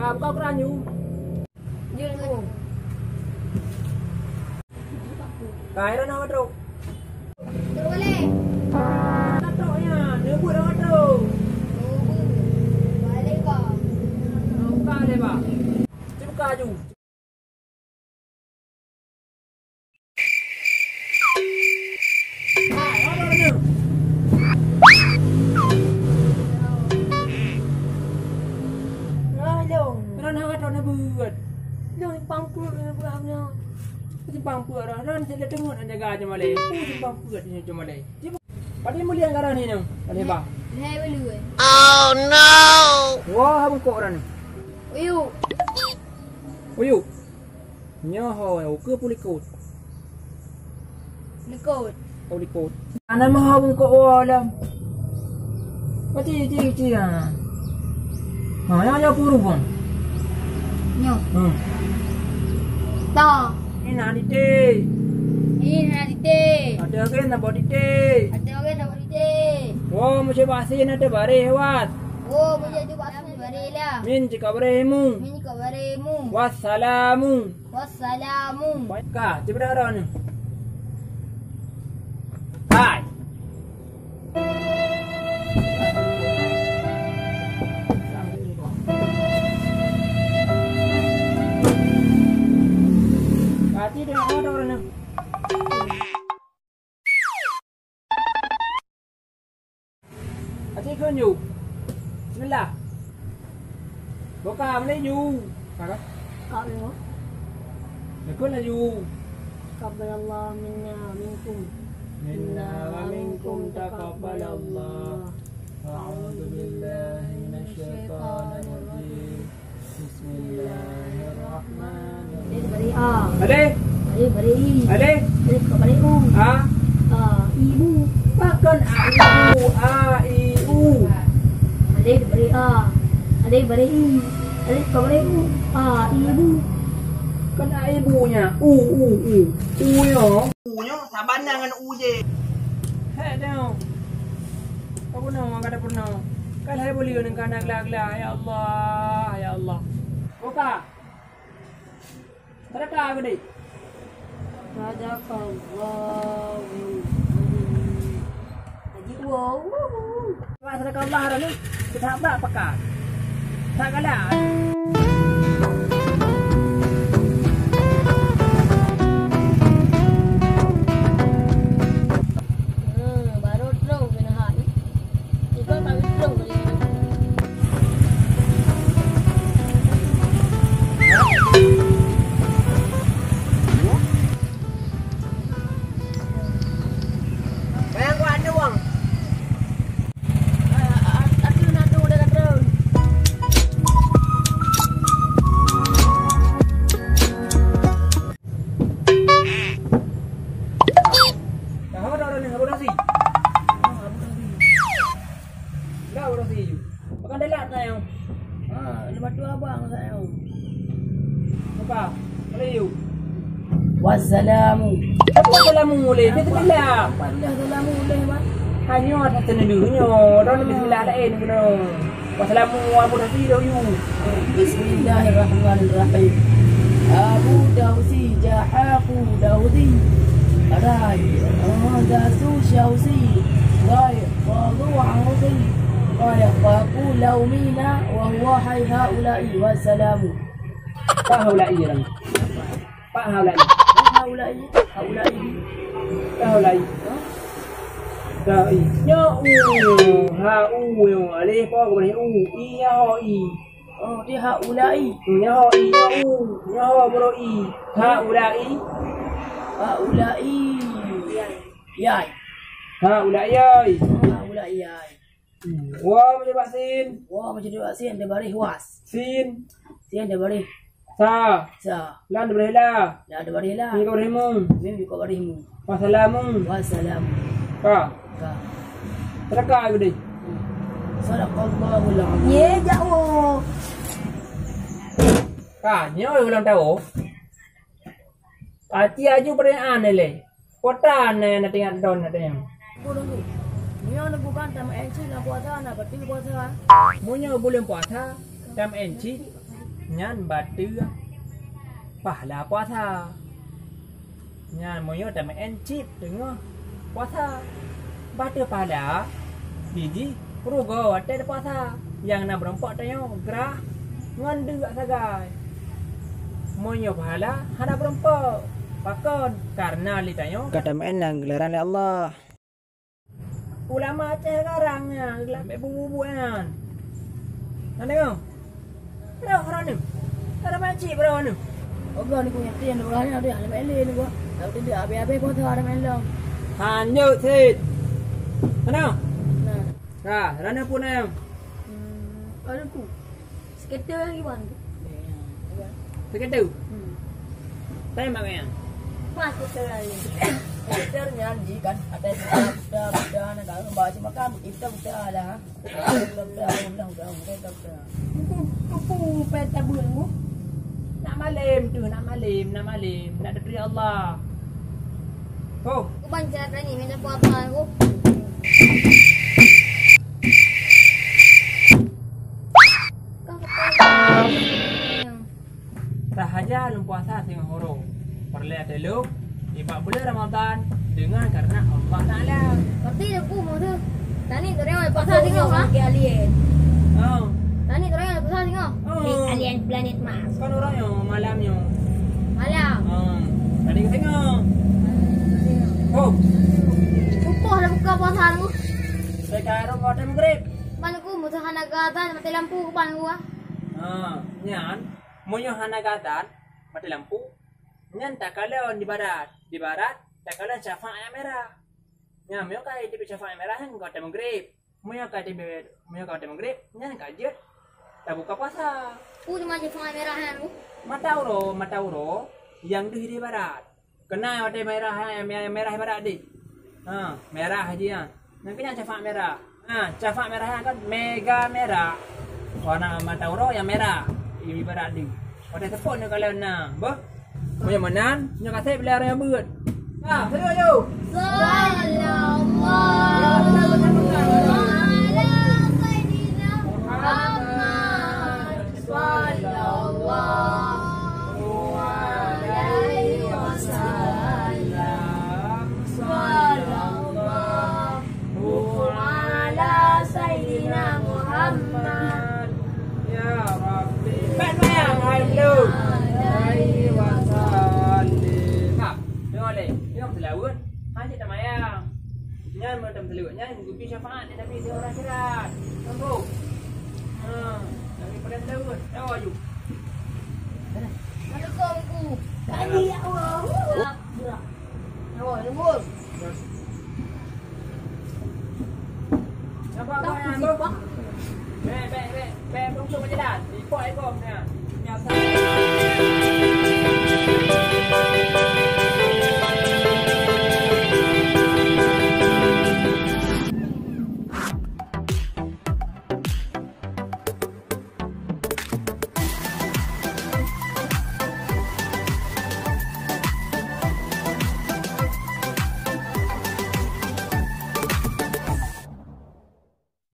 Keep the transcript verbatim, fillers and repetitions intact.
Buka Quran, Yu. Jeuet, Bu. Ka, Ira na trok. Trok balik. Na trok nyan, neubuet na trok. Oh, balik, Pak. Buka balik, Pak. Cuba buka laju. Ron hana tahu nak buat. Nyoe simpang peuet nyoe buah nyoe. Simpang peuet dah. Ron saya tengok nak jaga aja malai. Simpang peuet nyoe aja malai. Padahai mulia anggaran ni nyoe. Padahai bah. Hai balu eh. Oh no. Wah, bungkok dah ni. Uyuk. Uyuk. Nyoe ho, ukeue pulikot. Likot. Oh, likot. Ana meuho bungkok woe lom. Pati, pati, pati, ha. Ha, nyoe, nyoe puru pun. Nyoe. Hmm. Ta. Ini na dite. Ini na dite. Ada ke na bodite. Ada ke na bodite. Wo, meucebak sin ada bareh wat. Wo, meucebak sin ada bareh lah. Min cika bareh mu. Min cika bareh mu. Wassalamu. Wassalamu. Ka, cuma dah ni. Hai. Hati dengan orang ni. Aci kheun yu. Bismillah. Boka meunan yu. Ka, ka. Ka, yu. Kheun laju. Taqabbalallahu minna wa minkum. Minna wa minkum taqabbalallah. A'udzu billahi minasy syaithanir rajim. Bismillahirrahmanirrahim. Alif bari A. Alif. Alif bari I. Alif. Alif kok bari U. A. A, ibu. Pakon A, ibu. A, I, U. Alif bari A. Alif bari I. Alif kok bari U. A, ibu. Kon A, ibu nya. U, U, U. U nyo. U nyo saban nyan ngon U je. Hek dong. Ka peunoh, ka peunoh. Kan hai buleuen ka na gla-gla. Ya Allah, ya Allah. Boka. Sedekah geude. Sadaqallahu. Haji, wow. Wah, sedekah Allah dah ni. Kita tak pakai. Tak galak. Hmm, baru terus kena hak ni. Tiga kali terus beli. Bayang kuat ni, Bang. Dah, dah, dah, dah, dah, dah, dah. Dah, dah, dah, dah. Bukan delat saya. Ha, lepas tu abang saya. Apa? Melayu. Wassalamu. Apa salamu leh? Bismillah. Apa dah salamu leh, Bang? Hanya ada senedeuh nyoe. Dah bismillah lain kena. Wassalamu alaikum dah yu. Bismillahirrahmanirrahim. Abu Dausi, jahaku Dausi. Rai, oh, dasu syausi. Rai, qalu ausi. Rai, qaku laumina, wa huwa hai haulai. Wassalamu. Pak haulai ya. Pak haulai. Haulai, haulai. Pak haulai. Haulai. Nyo u, ha u, nyo alif po kemudian u, i nyo ho i. Oh, dia haulai. Nyo ho i, nyo u, nyo ho baru i. Haulai. Haulai. Yai. Haulai yai. Haulai yai. Hmm. Wa macam sin. Wa macam sin, dia baris was. Sin. Sin dia baris. Sa. Sa. Lam dia baris la. Lam dia baris la. Mim kau baris mu. Mim kau baris mu. Wasalamu. Wasalam. Ka. Ka. Sedekah gede. Sadaqallahul azim. Ye, jauh. Ka, nyoe ulang tahun. Aci aju peureunaan lé. Kota na, na teuingat don na teuingat. Nyoe bukan tam enci na puasa na betul puasa. Meunyoe buleuen puasa, tam enci. Nyan bateue pahala puasa. Nyan meunyoe tameu'en cit teungoh puasa. Bateue pahala, jih rugoe watée puasa. Nyang na meurumpok tanyoe grah ngon deuk sagai. Meunyoe pahala hana meurumpok, pakon? Kareuna lé tanyoe ka tameu'en nyang geularang lé Allah. Ulama Aceh sekarang nyan, lagée bubu-bubu nyan. Hana deungoe? Roh, roh ni. Ada main cik, bro, ni. Oga ni punya tian, dua hari ada, ada main lain, gua. Tahu tidak, habis-habis pun tu ada main long. Lanjut, Sid. Hana? Nah. Ha, Rana pun ayam. Hmm, ada ku. Skater lagi, Bang. Skater? Hmm. Tanya mak kau yang? Pas skater lagi. Skater nyan ji kan, ada buta, buta, buta, nak kau bawa cuma kan, kita buta lah. Buta, buta, buta, buta, buta, buta. Kupu, kupu, peta bulan ku. Nak malam tu, nak malam, nak malam, nak datang Allah. Ho. Ku ban cara tanya, minta apa-apa ku. Sahaja lôn puasa singoh uroe. Peureulée teulok, nibak buleuen Ramadhan deungon kareuna Allah Taala. Berarti aku mau tu. Tani tu rewai puasa singoh, ha? Ke alien. Oh. Tani tu rewai puasa singoh. Oh. Hei, alien planet Mars. Kan orang nyoe malam nyoe. Malam. Oh. Tadi ke singoh. Oh. Supoh dah buka puasa tu. Sekarang kau dah maghrib. Ban ku musoh hana gatan mati lampu ku ban ku ah. Ha, nyan, meunyoe hana gatan mati lampu, nyan takalon di barat. Di barat takalon syafaq nyang merah. Nyan, meunyoe ka iteubiet syafaq nyang merah nyan ka watée maghrib. Meunyoe ka iteubiet, meunyoe ka watée maghrib, nyan ka jeuet tabuka puasa. Peue teuma syafaq nyang merah nyan, Bu? Mata uroe, mata uroe nyang deuh di barat. Keunan watée merah, eh, me-, merah barat deh. Ha, merah aja ya. Nyan keunan syafaq merah. Ha, syafaq merah nyan kan mega merah. Warna mata uroe nyang merah. Ibarat deh. Watée seupôt nyoe kalau na, beuh. Meunyoe meunan, nyoe kaseb lé ureuëng nyang beuet. Ha, seudeh yuk. Sallallahu ala sayyidina Muhammad. Sallallahu alaihi wasallam. Sallallahu ala sayyidina Muhammad. Ya Rabbi. Alaihi wasallam. Ha, tengok leh. Tengok seulaweuet. Hana tamayang. Nyan meunan seulaweuet nyan geubi syafaat lé Nabi di akhirat. Nampak? Ha, Nabi pada seulaweuet. Tahu aju. Assalamualaikum, Teungku. Kali ya Allah.